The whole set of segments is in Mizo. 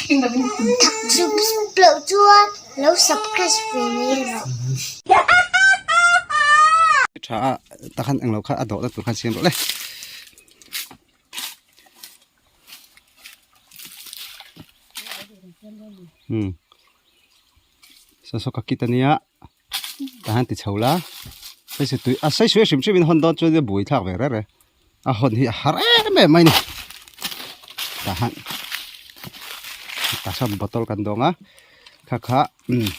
Subscribe loh chuan lo subscribe ve mai rawh. Tha a takhan englo kha a dawhna tur khan siam rawh le. Um saw saw ka kit ania tahan ti chho la sawi tui a sawi sawi hrim hrim in hawn dawn chuan a buai thlak ve reng reng a hawn hi a har em em mai a ni tahan tah sawn bottle kan dawng a kha kha umm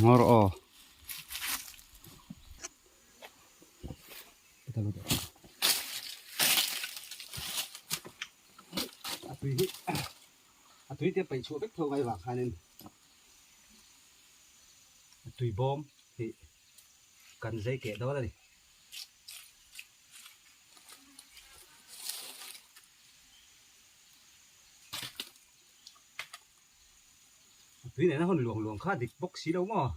ngawr aw. A tui hi a tui te paih chhuah vek tho ngai vang khanin a tui bawm hi kan zai keh dawn a ni. A tui nena hawn luang luang kha dik bawk si lo maw.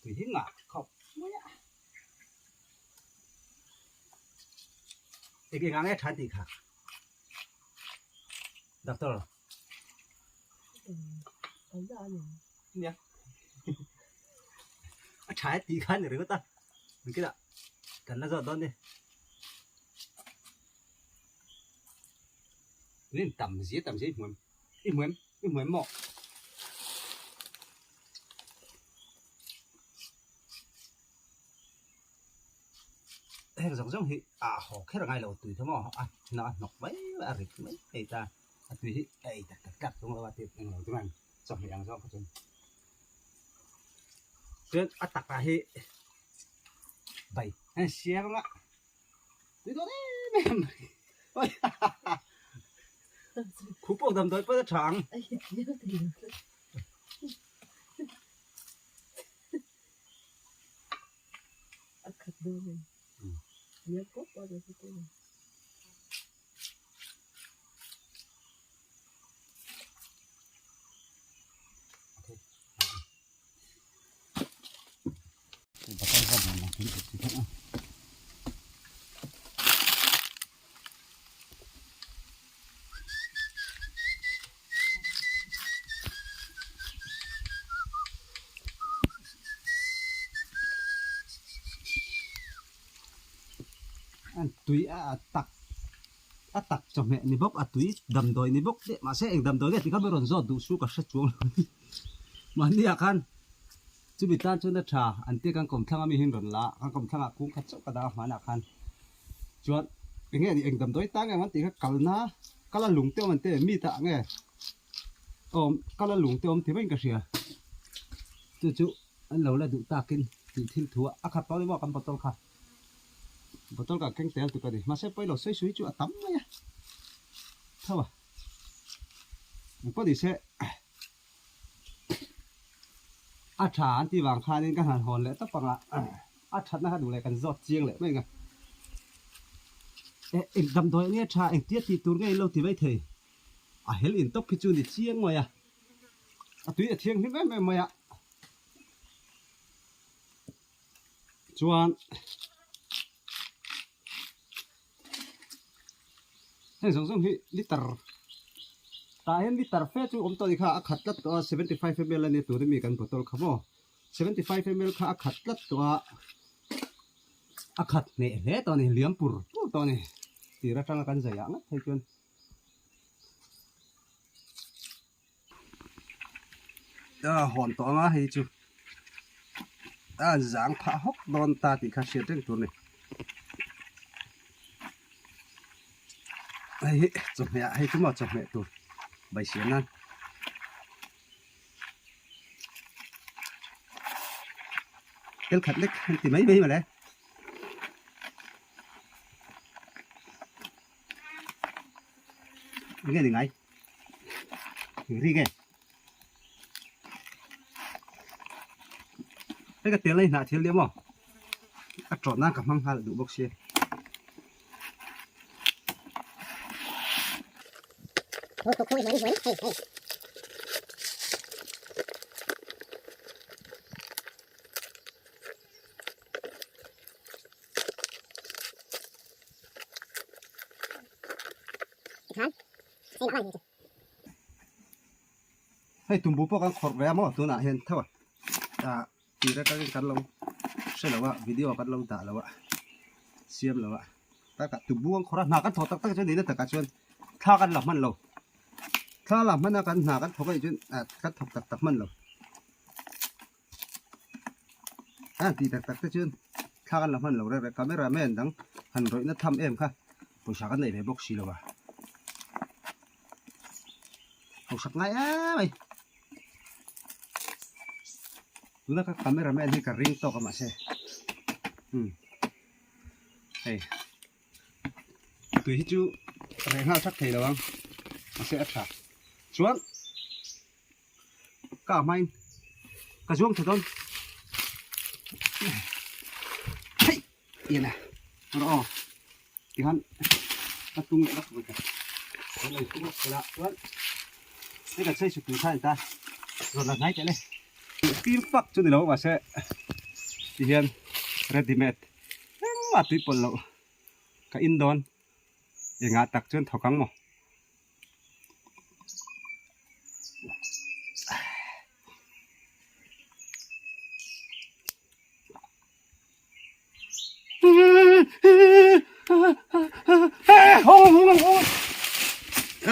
Tui hi ngah khawp mai a. Eng eng ang e than tih kha. Doctor. Nia. A tha e tih kha ni ringawt a. Engtin ah kan la zawt dawn ni. Tuin tam zia tam zia i hmuam i hmuam i hmuam maw. Heng zawng zawng hi a haw kher a ngai lo tui kha maw a hna a hnawk mai mai a rit mai mai ta a tui hi a ei tak tak tak chung lo a tih eng lo chuan chawhmeh ang zawng kha chuan chuan a takah hi bai a siam anga tui dawn em em mai khup pawh damdawi pawh a tha ang. A khat dawn em? Nia pawp a ni te ni. Tui a tak a tak chawhmeh ni bawk a tui damdawi ni bawk teh mahse eng damdawi nge tih kha mi rawn zawt duh su ka hre chuang lo a ni mahni ah khan chumi tan chuan a tha an tia kan kawmthlang ami hi an rawn la a kan kawmthlang ah kung khat chauh ka dah a hmanah khan chuan eng nge eng damdawi tan nge an tih kha kalna kala lung te awm an ti a mi tah nge awm kala lung te awm ti maiin ka hria chu chu an lo la duh takin tih thil thu a a khat tawh a ni maw kan bottle kha bottle kha a keng tel tuk a ni mahse pawilo sawi sawi chu a tam mai a tho a engpawh ni se a tha an tih vang khanin ka han hawn leh tawp ang a a thatna kha duh leh kan zawt chiang leh mai ang a eh eng damdawi nge tha engtia tih tur nge in lo ti mai thei. A hel in tawp khi chu ni chiang mai a, a tui a thianghlim em em mai a, chuan heng zawng zawng hi liter tah hian liter fe chu awm tawh a ni kha a khat tlat tawh a 75 ml a nia tur ami kan bottle kha maw 75 ml kha a khat tlat tawh a a khat hneh hle tawh a ni liam pur pur tawh a ni tir atanga kan zai ah ngat phei chuan. A hawn tawh anga hei chu a zang phah hawk dawn ta tih kha hriat reng tur a ni hei hi chawhmeh ah hei chu maw chawhmeh tur bai siam nan tel khat lek an ti mai mai mawle. Nge ni ngai ri nge hei ka tel a hnah thil liam aw a tawh nan ka hmang nghal duh bawk sia. Hei tumbu pawh kan khawrh ve a maw tunah hian tho a ah tir atangin kan lo hre lo a video kan lo dah lo a siam lo a takah tumbu an khawrh a hna kan thawh tak tak chuan nihna takah chuan thla kan la hman lo thla la hman a kan hna kan thawk anih chuan ah kan thawk tak tak hman lo a tih tak tak te chuan thla kan la hman lo reng reng camera man dang han rawihna tham em kha pawisa kan nei ve bawk si lo a hausak ngai em mai tuna ka camera man hi ka ring tawk a mahse umm hei tui hi chu reh nghal thak thei lo ang mahse a tha chuan. Ka hmain ka zuang tha dawn hei ian a rawh aw tikhan ka tung leh vak vek a kan lo tung vak la chuan hei kan sawi sut tui kha a ni ta rawn la hnai teh le fim fak chu ni lo mahse tihian ready made engmah tui pawlh loh ka in dawn engah tak chuan thawk ang maw.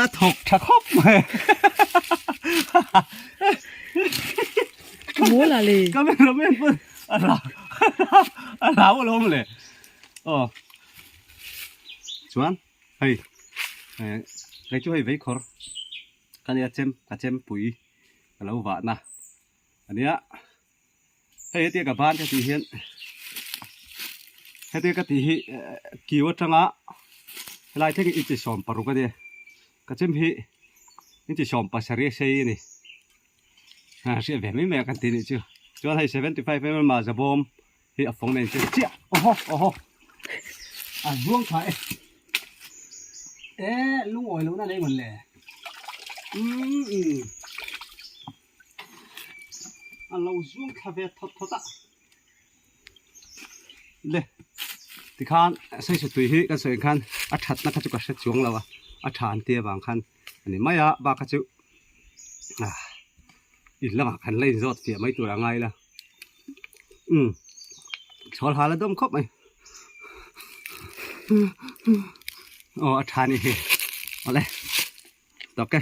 A thawk tha khawp mai. Mawl a le. Cameraman pawn a hlau a hlau alawm le. Aw. Chuan. Hei eh kei chu hei veikhawr ka nia chem ka chempui ka lo vahna a nia hei hetia ka ban ka tih hian hetia ka tih hi kiu atanga helai thleng hi inchi 16 a nia ka chem hi inchi 17 a sei a ni hriat ve mai mai a kan tih nih chu chuan hei 75mm ah zabawm. Hei a fawng nen chiah chiah awhaw awhaw a zuang tha e e lungawi lohna nei mawn le umm a lo zuang thla ve thawt thawt a le tikhan sawisawi tui hi kan sawi ang khan a thatna kha chu ka hre chuang lo a a tha an tia vang khan a ni mai a bak kha chu ah in lamah khan la inzawt fiah mai tur a ngai la. Um chhawl hal a dawm khawp mai aw a tha ni hi awle tawk e.